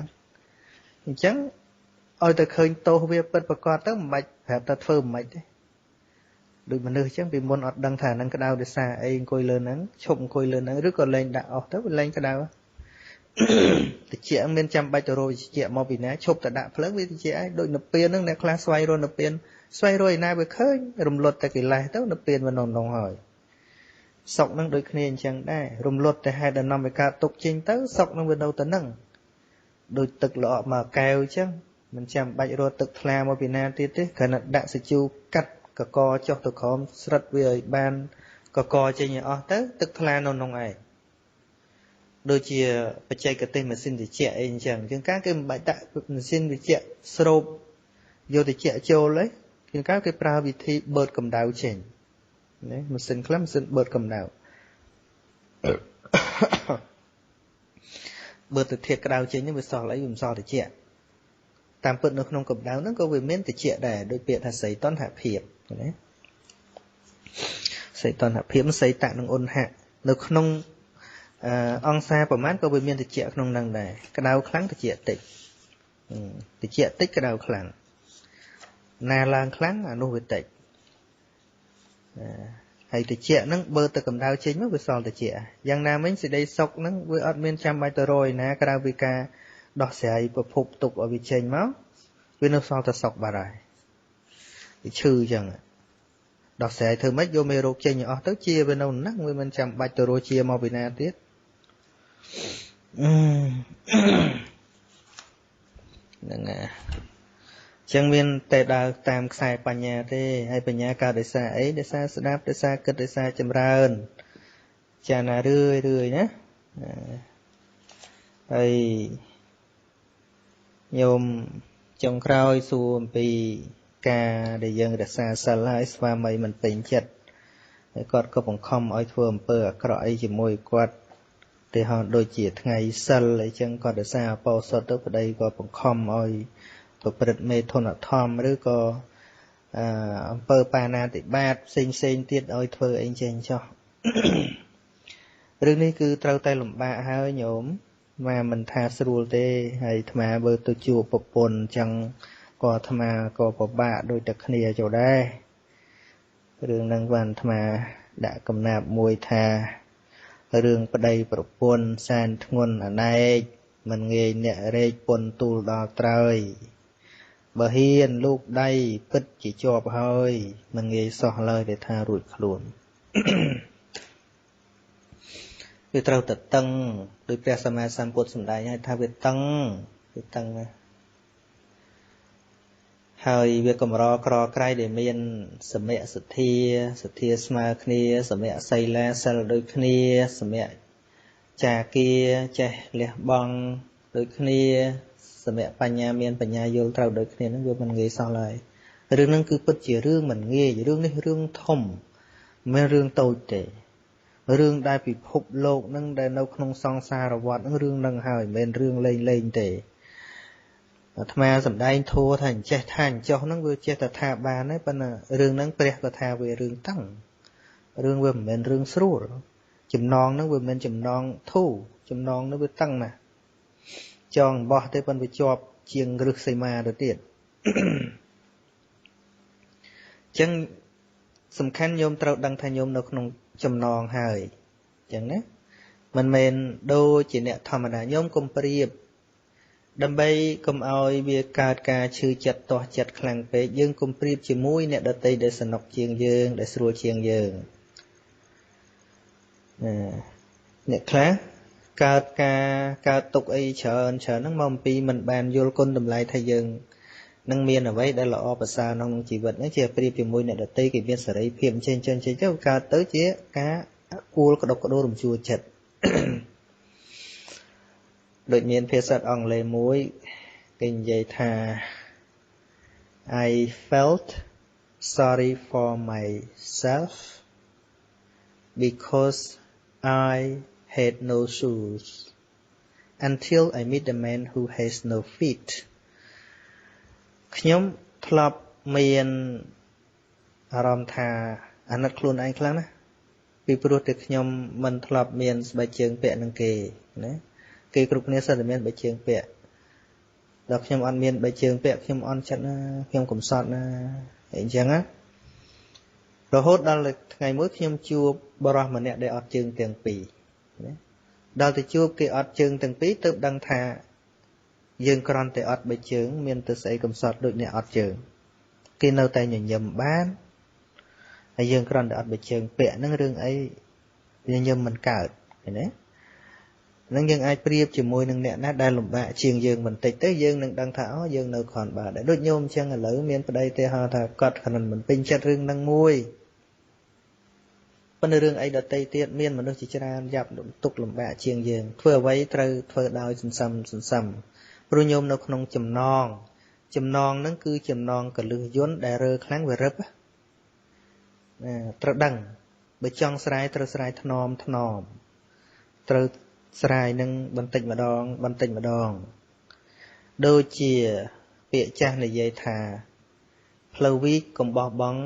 អញ្ចឹងឲ្យតែឃើញទោសវាពិតប្រកបទៅមិនបាច់ប្រាប់ថាធ្វើមិនម៉េចទេដូចមនុស្សអញ្ចឹងពីមុនអត់ដឹងថានឹងក្តៅដោយសារអីអង្គុយលើហ្នឹងឈប់អង្គុយលើហ្នឹងឬក៏លែងដាក់អស់ទៅវាលែងក្តៅតិចមានចាំបាច់ទៅរកតិចមកពីណាឈប់តែដាក់ភ្លើងវាតិចឯងដូចនិព្វានហ្នឹងអ្នកខ្លះស្វែងរកនិព្វានស្វែងរកឯណាវាឃើញរំលត់តែកិលេសទៅនិព្វានវានងហើយសុខហ្នឹងដូចគ្នាអញ្ចឹងដែររំលត់តែហេតុដែលនាំឲ្យកើតទុកចេញទៅសុខហ្នឹងវានៅតែហ្នឹងដូចទឹកល្អក់មកកែវអញ្ចឹងមិនចាំបាច់រកទឹកថ្លាមកពីណាទៀតទេគ្រាន់តែដាក់សាជូកាត់កកចុះទៅក្រោមស្រិតវាឲ្យបានកកចេញឲ្យអស់ទៅទឹកថ្លានៅក្នុងឯងដូចជាបច្ចេកទេសម៉ាស៊ីនត្រជាក់អីអញ្ចឹងជាងការគេមិនបាច់ដាក់ម៉ាស៊ីនត្រជាក់ស្រូបយកត្រជាក់ចូលទេជាងការគេប្រើវិធីបឺតកម្ដៅចេញណាម៉ាស៊ីនខ្លះម៉ាស៊ីនបឺតកម្ដៅបឺតទៅធាតុក្ដៅចេញវាសល់អីវាមិនសល់ត្រជាក់តាមពិតនៅក្នុងកម្ដៅហ្នឹងក៏វាមានត្រជាក់ដែរដូចពាក្យថាសីតុណ្ហភាពណាសីតុណ្ហភាពសីតៈនិងឧណ្ហៈនៅក្នុងអង្សាប្រមាណក៏វាមានត្រជាក់ក្នុងហ្នឹងដែរក្តៅខ្លាំងត្រជាក់តិចត្រជាក់តិចក្តៅខ្លាំងណាឡើងខ្លាំងអានោះវាតិចហើយត្រជាក់ហ្នឹងបើទៅកម្ដៅចេញមកវាសល់ត្រជាក់យ៉ាងណាមិញសេចក្តីសុខហ្នឹងវាអត់មានចាំបាច់ទៅរយណាក្រៅពីការដោះស្រាយប្រភពទុកឲ្យវាចេញមកវានៅសល់តែសុខបាត់ហើយវាឈឺអញ្ចឹងដោះស្រាយធ្វើម៉េចយកមេរោគចេញឲ្យអស់ទៅជាវានៅហ្នឹងវាមិនចាំបាច់ទៅរកជាមកពីណាទៀតហ្នឹងហើយចឹងមានតែដើរតាមខ្សែបញ្ញាទេហើយបញ្ញាកើតដោយសារអីដោយសារស្ដាប់ដោយសារគិតដោយសារចម្រើនចាណារឿយរឿយណាហើយញោមចុងក្រោយសួរអំពីការដែលយើងរក្សាសិលហើយស្វាមីមិនពេញចិត្តហើយគាត់ក៏បង្ខំឲ្យធ្វើអំពើអាក្រក់អីជាមួយគាត់ទីហោដូចជាថ្ងៃសិលអីចឹងគាត់រក្សាអបោសុតទៅប្តីក៏បង្ខំឲ្យប្រព្រឹត្តមេធនធម៌ឬក៏អំពើបាណាតិបាតផ្សេងផ្សេងទៀតឲ្យធ្វើអីចេញចោះរឿងនេះគឺត្រូវតែលំបាកហើយញោមមកមិនថាស្រួលទេហើយអាត្មាបើទៅជួបប្រពន្ធអញ្ចឹងក៏អាត្មាក៏ពិបាកដូចតែគ្នាចូលដែររឿងហ្នឹងបានអាត្មាដាក់កំណាព្យមួយថារឿងប្តីប្រពន្ធសែនធ្ងន់អណែកមិនងាយអ្នករែកពន្ធទូលដល់ត្រើយបើហ៊ានលោកដៃពិតជាជាប់ហើយមិនងាយសោះឡើយដែលថារួចខ្លួនវាត្រូវតែតឹងដោយព្រះសម្មាសម្ពុទ្ធសម្ដែងឲ្យថាវាតឹងវាតឹងណាហើយវាកម្រក្រក្រៃដែលមានសមៈសទ្ធាសទ្ធាស្មើគ្នាសមៈសីលាសិលដូចគ្នាសមៈចាគាចេះលះបង់ដូចគ្នាស សមៈបញ្ញាមានបញ្ញាយល់ត្រូវដូចគ្នាហ្នឹងវាមិនងាយសោះឡើយរឿងហ្នឹងគឺពិតជារឿងមិនងាយរឿងនេះរឿងធំមិនមែនរឿងតូចទេរឿងដែលពិភពលោកហ្នឹងដែលនៅក្នុងសង្សារវដ្តហ្នឹងរឿងហ្នឹងហើយមិនមែនរឿងលេងលេងទេអាត្មាសំដែងធัวថាអញ្ចេះថាអញ្ចោះហ្នឹងវាចេះតែថាបានទេប៉ុន្តែរឿងហ្នឹងព្រះក៏ថាវារឿងតឹងរឿងវាមិនមែនរឿងស្រួលចំណងហ្នឹងវាមិនមែនចំណងធូរចំណងហ្នឹងវាតឹងណាស់ចងបោះទេប៉ុន្តែវាជាប់ជាងរឹសសីមាទៅទៀតចឹងសំខាន់ញោមត្រូវដឹងថាញោមនៅក្នុងចំណងហើយចឹងណាមិនមែនដូចជាអ្នកធម្មតាញោមកុំប្រៀបដើម្បីកុំឲ្យវាកើតការឈឺចិត្តទាស់ចិត្តខ្លាំងពេកយើងកុំប្រៀបជាមួយអ្នកដទៃដែលសនុកជាងយើងដែលស្រួលជាងយើងណាអ្នកខ្លះកើតការកើតទុកអីច្រើនច្រើនហ្នឹងមកអំពីមិនបានយល់គុណតម្លៃថាយើងនឹងមានអ្វីដែលល្អប្រសើរក្នុងជីវិតហ្នឹងជាប្រៀបជាមួយអ្នកដទៃគេមានសេរីភាពអញ្ចឹងអញ្ចឹងអញ្ចឹងទៅកើតទៅជាការអួលក្តុកក្តួលរំជួលចិត្តដូចមានភាសាអង់គ្លេសមួយគេនិយាយថា I felt sorry for myself because I had no shoes until I meet the man who has no feet ខ្ញុំធ្លាប់មានអារម្មណ៍ថាអាណិតខ្លួនឯងខ្លាំងណាស់ពីព្រោះតែខ្ញុំមិនធ្លាប់មានស្បែកជើងពាក់នឹងគេណាគេគ្រប់គ្នាសុទ្ធតែមានស្បែកជើងពាក់ដល់ខ្ញុំអត់មានស្បែកជើងពាក់ខ្ញុំអន់ចិត្តណាខ្ញុំកំសត់ណាអញ្ចឹងណារហូតដល់ថ្ងៃមួយខ្ញុំជួបបុរសម្នាក់ដែលអត់ជើងទាំងពីរណាដល់ទៅជួបគេអត់ជើងទាំងពីរទើបដឹងថាយើងគ្រាន់តែអត់បីជើងមានទៅស្អីកំសត់ដូចអ្នកអត់ជើងគេនៅតែញញឹមបានហើយយើងគ្រាន់តែអត់បីជើងពាក់ហ្នឹងរឿងអីញញឹមមិនកើតឃើញទេនឹងយើងអាចប្រៀបជាមួយនឹងអ្នកណាដែលលំបាកជាងយើងបន្តិចទៅយើងនឹងដឹងថាអូយើងនៅគ្រាន់បើដែរដូចញោមអញ្ចឹងឥឡូវមានប្តីទេហៅថាគាត់គ្រាន់មិនពេញចិត្តរឿងហ្នឹងមួយប៉ុន្តែរឿងអីដទៃទៀតមានមនុស្សជាច្រើនយ៉ាប់ទុកលំបាកជាងយើងធ្វើអ្វីត្រូវធ្វើដោយសន្សំសន្សំព្រោះញោមនៅក្នុងចំណងចំណងហ្នឹងគឺចំណងកលឹះយន្តដែលរើខ្លាំងវារឹបណាត្រូវដឹងបើចង់ស្រាយត្រូវស្រាយថ្នមថ្នមត្រូវស្រាយនឹងបន្តិចម្ដងបន្តិចម្ដងដូចជាពាក្យចាស់និយាយថាផ្លូវវីកកុំបោះបង់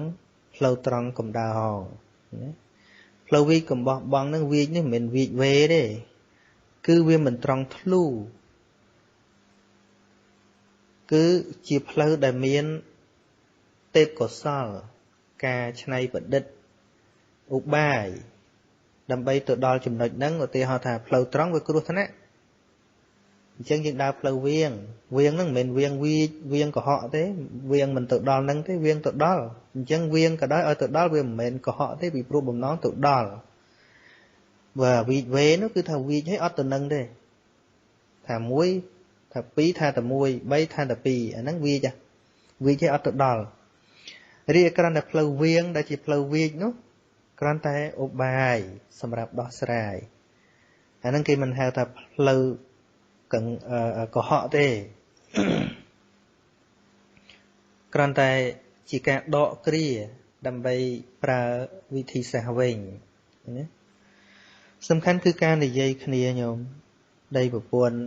ផ្លូវត្រង់កុំដើរហងណាផ្លូវវីកកុំបោះបង់ហ្នឹងវីកនេះមិនមែនវីកវេទេគឺវាមិនត្រង់ធ្លូគឺជាផ្លូវដែលមានទេពកោសលការច្នៃប្រឌិតឧបាយដើម្បីទៅដល់ចំណុចហ្នឹងឧទាហរណ៍ថាផ្លូវត្រង់វាគ្រោះថ្នាក់អញ្ចឹងយើងដើរផ្លូវវៀងវៀងហ្នឹងមិនមែនវៀងវីចវៀងកុហកទេវៀងមិនទៅដល់ហ្នឹងទេវៀងទៅដល់អញ្ចឹងវៀងក៏ដោយឲ្យទៅដល់វាមិនមែនកុហកទេពីព្រោះបំណងទៅដល់បើវីចវេនោះគឺថាវីចឲ្យអត់ទៅនឹងទេថាមួយថាពីរថាតែមួយបីថាតែពីរអាហ្នឹងវីចវីចឲ្យអត់ទៅដល់រីឯគ្រាន់តែផ្លូវវៀងដែលជាផ្លូវវីចនោះគ្រាន់តែឧបាយសម្រាប់ដោះស្រាយអាហ្នឹងគេមិនហៅថាផ្លូវកុហកទេគ្រាន់តែជាការដកគ្រាដើម្បីប្រើវិធីសាស្ត្រវិញណាសំខាន់គឺការនិយាយគ្នាញោមដីប្រពន្ធ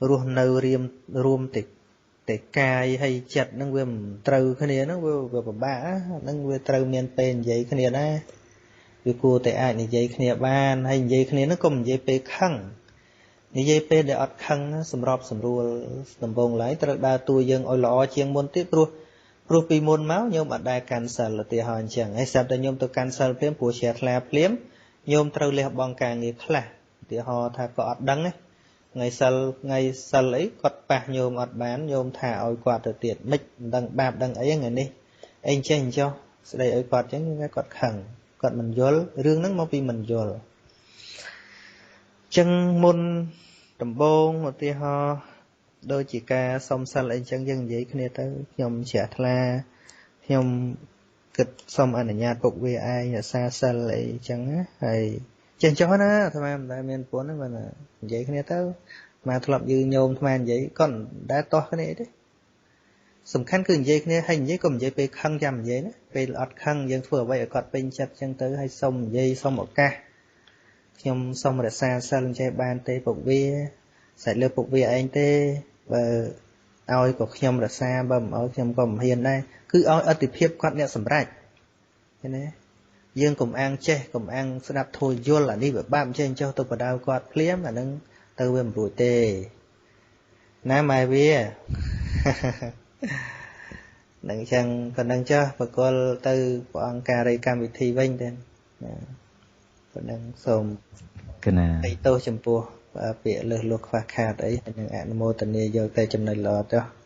រស់នៅរៀមរួមតែកាយហើយចិត្តហ្នឹងវាមិនត្រូវគ្នាហ្នឹងវាពិបាកហ្នឹងវាត្រូវមានពេលនិយាយគ្នាដែរវាគួរតែអាចនិយាយគ្នាបានហើយនិយាយគ្នាហ្នឹងកុំនិយាយពេលខឹងនិយាយពេលដែលអត់ខឹងសម្របសម្រួលដំបូងឡើយត្រូវដើរតួយើងឲ្យល្អជាងមុនទៀតព្រោះពីមុនមកញោមអត់ដែលកាន់សិលឧទាហរណ៍អញ្ចឹងហើយស្រាប់តែញោមទៅកាន់សិលភ្លាមព្រោះជ្រះថ្លាភ្លាមញោមត្រូវលះបង់ការងារខ្លះឧទាហរណ៍ថាក៏អត់ដឹងទេថ្ងៃសិលអីគាត់ប៉ះញោមអត់បានញោមថាឲ្យគាត់ទៅទៀតមិនដឹងបាបដឹងអីថ្ងៃនេះអីចេះអញ្ចោះស្ដីឲ្យគាត់អញ្ចឹងគាត់ខឹងគាត់មិនយល់រឿងហ្នឹងមកពីមិនយល់ចឹងមុនដំបូងឧទាហរណ៍ដូចជាការសុំសិលអីចឹងយើងនិយាយគ្នាទៅខ្ញុំជ្រះថ្លាខ្ញុំគិតសុំអនុញ្ញាតពុកវាឯងរក្សាសិលអីចឹងណាហើយចេះចុះណាអាត្មាមិនដែលមានប្រពន្ធហ្នឹងបើនិយាយគ្នាទៅ មកធ្លាប់យឺញោមអាត្មានិយាយគាត់មិនដែលតោះគ្នាអីទេសំខាន់គឺនិយាយគ្នាហើយនិយាយក៏និយាយពេលខឹងចាំនិយាយណាពេលអត់ខឹងយើងធ្វើអ្វីឲ្យគាត់ពេញចិត្តចឹងទៅហើយសុំនិយាយសុំឱកាសខ្ញុំសុំរក្សាសិលចេះបានទេពុកវាសាច់លើពុកវាឯងទេបើឲ្យក៏ខ្ញុំរក្សាបើមិនឲ្យខ្ញុំក៏មិនហ៊ានដែរគឺឲ្យអតិភិបគាត់អ្នកសម្រេចឃើញទេយើងកុំអាងចេះកុំអាងស្ដាប់ធัวយល់អានេះវាបាបចេះចុះទៅបដៅគាត់ភ្លាមអានឹងទៅវាមិនរួចទេណាម៉ែវានឹងចឹងប៉ុណ្ណឹងចុះបកលទៅព្រះអង្គការីកម្មវិធីវិញទេណាប៉ុណ្ណឹងសូមកណាអីទោសចំពោះពាក្យលើសលួសខ្វះខាតអីហើយនឹងអនុមោទនាយកតែចំណុចល្អចុះ។